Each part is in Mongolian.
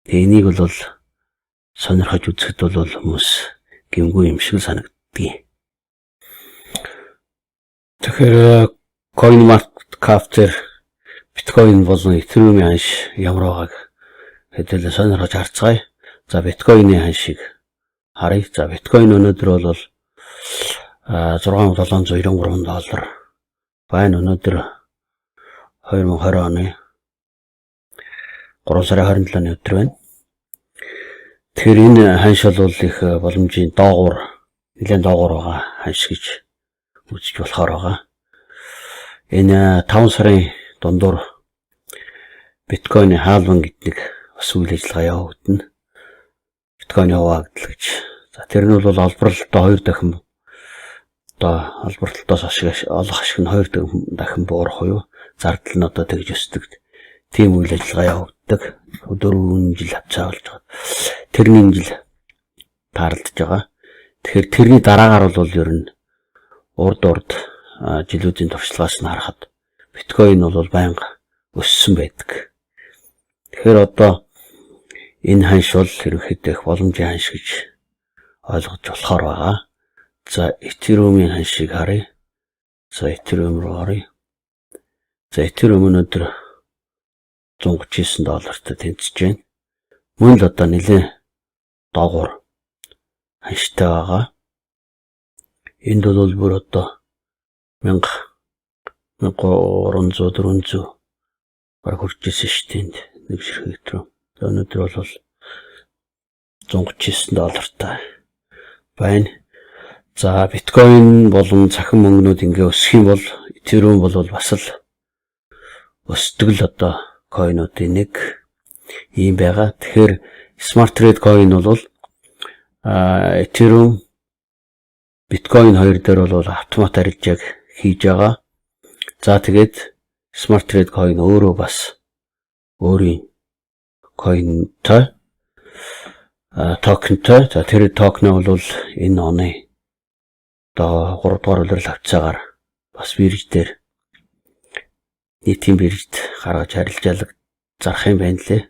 Тэгээ энийг бол сонирхож үзэхэд бол хүмүүс гэмгүй юм шиг санагддгийг. Тэгэхээр CoinMarketCap дээр биткойн болон Ethereum-ийн ханш ямар байгааг хэдүүлээ сонирхож харцгаая. За, биткойны ханшийг харъя. За, биткойн өнөөдөр бол 6793 доллар байна. Өнөөдөр 2020 оны 3 сарын 27-ны өдөр байна. Тэгэхээр энэ ханш бол их боломжийн доогуур, нэлээд доогуур байгаа ханш гэж үзэж болохоор байгаа. Энэ 5 сарын дундуур биткойны halving гэдэг нэг бас үйл ажиллагаа явагдана. Биткойны хуваагдал гэж. За, тэр нь бол олборлолтоо хоёр дахин, одоо олборлолтоос ашиг олох ашиг нь хоёр дахин буурах буюу зардал нь одоо тэгж өсдөг. Тийм үйл ажиллагаа явагддаг. 4 жил хавцаа болж байгаа. Тэрний жил таарлаж байгаа. Тэгэхээр тэрний дараагаар бол ер нь урд урд жилүүдийн туршлагаас нь харахад биткойн бол байнга өссөн байдаг. Тэгэхээр одоо энэ ханш бол ерөнхийдөө их боломжийн ханш гэж ойлгож болохоор байгаа. За, Ethereum-ийн ханшийг харъя. За, Ethereum руу оръё. За, Ethereum өнөөдөр 139 доллартай тэнцэж байна. Мөн л одоо нэлээд доогуур ханштай байгаа. Энд бол бүр одоо 1000, 1300, 400 бараг хүрч ирсэн шүү дээ энд нэг ширхэг рүү. За, өнөөдөр бол 139 доллартай байна. За, биткойн болон цахим мөнгнүүд ингээ өсөх юм бол Ethereum бол бас л өсдөг л одоо coin уудын нэг ийм байгаа. Тэгэхээр Smart Trade coin бол Ethereum, биткойн хоёр дээр бол автомат арилжааг хийж байгаа. За, тэгээд Smart Trade coin өөрөө бас өөрийн coin той, токентой. За, тэр токен бол энэ оны одоо 3 дугаар улирал хавцаагаар бас бирж дээр, нийтийн биржид гаргаж арилжаалаг зарах юм байна лээ.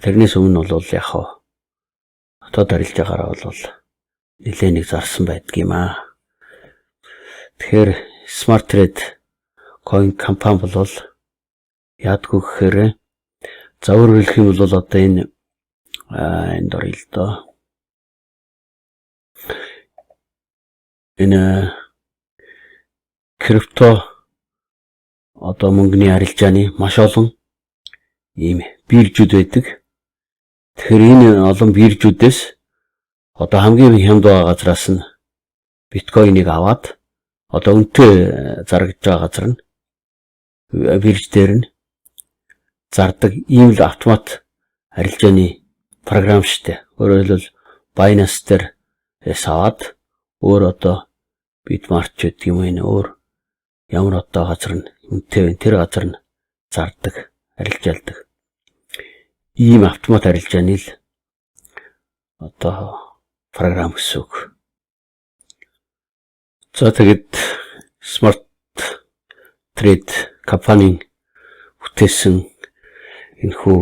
Тэрнээс өмнө бол яг хаа хотод арилжаагаараа бол нэлээ нэг зарсан байдаг юм аа. Тэгэхээр Smart Trade coin компани бол яадгүй гэхээр, за, өөрөөр хэлэх юм бол одоо энэ энд оръё л доо. Энэ крипто одоо мөнгөний арилжааны маш олон ийм биржүүд байдаг. Тэгэхээр энэ олон биржүүдээс одоо хамгийн хямд байгаа газраас нь биткойныг аваад одоо үнэтэй зарагдж байгаа газар нь, бирж дээр нь зардаг ийм л автомат арилжааны програм штэ. Өөрөөр хэлбэл, Binance дээр аваад өөр одоо Bitmart ч гэдэг юм энэ өөр ямар одоо газар нь үнэтэй вэ, тэр газар нь зардаг, арилжаалдаг. Ийм автомат арилжааны л одоо програм гэсэн үг. За, тэгээд Smart Trade компанийн бүтээсэн энэхүү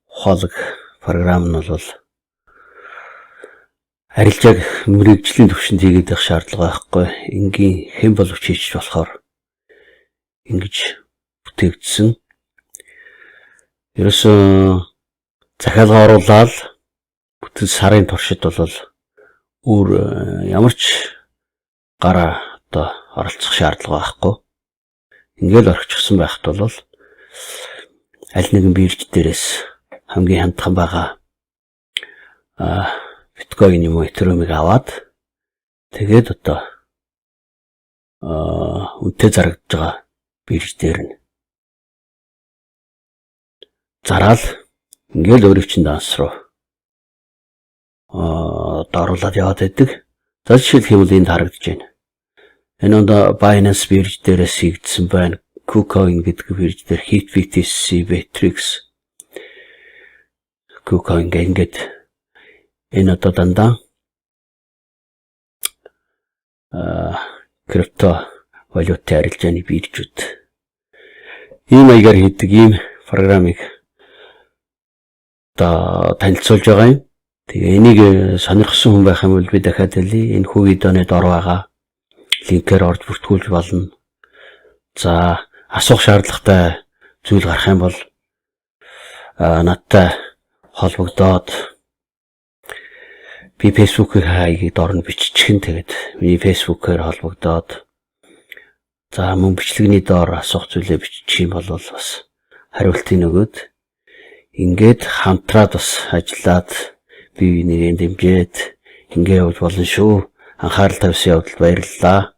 ухаалаг програм нь бол арилжааг мэргэжлийн түвшинд хийгээд байх шаардлага байхгүй. Энгийн хэн боловч хийж болохоор ингэж бүтээгдсэн. Ерөөсөө захиалга оруулаад бүтэн сарын туршид бол өөр ямар ч гараа одоо оролцох шаардлага байхгүй. Ингээл орхичихсан байхад бол аль нэгэн бирж дээрээс хамгийн хямдхан байгаа биткойн юм уу Ethereum-ыг аваад тэгээд одоо үнэтэй зарагдж байгаа бирж дээр нь зараал ингээл өөрийн чинь данс руу одоо оруулаад яваад байдаг. За, жишээлх юм бол энд харагдаж байна. Энэ одоо Binance бирж дээрээс хийгдсэн байна. KuCoin гэдэг бирж дээр, HitBTC, Bittrex, KuCoin гэх ингээд энэ одоо дандаа крипто валютын арилжааны биржүүд ийм маягаар хийдэг ийм програмыг Одоо танилцуулж байгаа юм. Тэгээ энийг сонирхсон хүн байх юм бол би дахиад хэлье. Энэ хүү видеоны дор байгаа линкээр орж бүртгүүлж болно. За, асуух шаардлагатай зүйл гарах юм бол надтай холбогдоод, би Facebook-ийн хаягийг дор нь биччихэн, тэгээд миний Facebook-ээр холбогдоод, за мөн бичлэгний доор асуух зүйлээ бичих юм бол бас хариултыг өгөөд, ингээд хамтраад бас ажиллаад, бие бинийгээ дэмжиж ингээ явж болно шүү. Анхаарал тавьсан явдалд баярлалаа.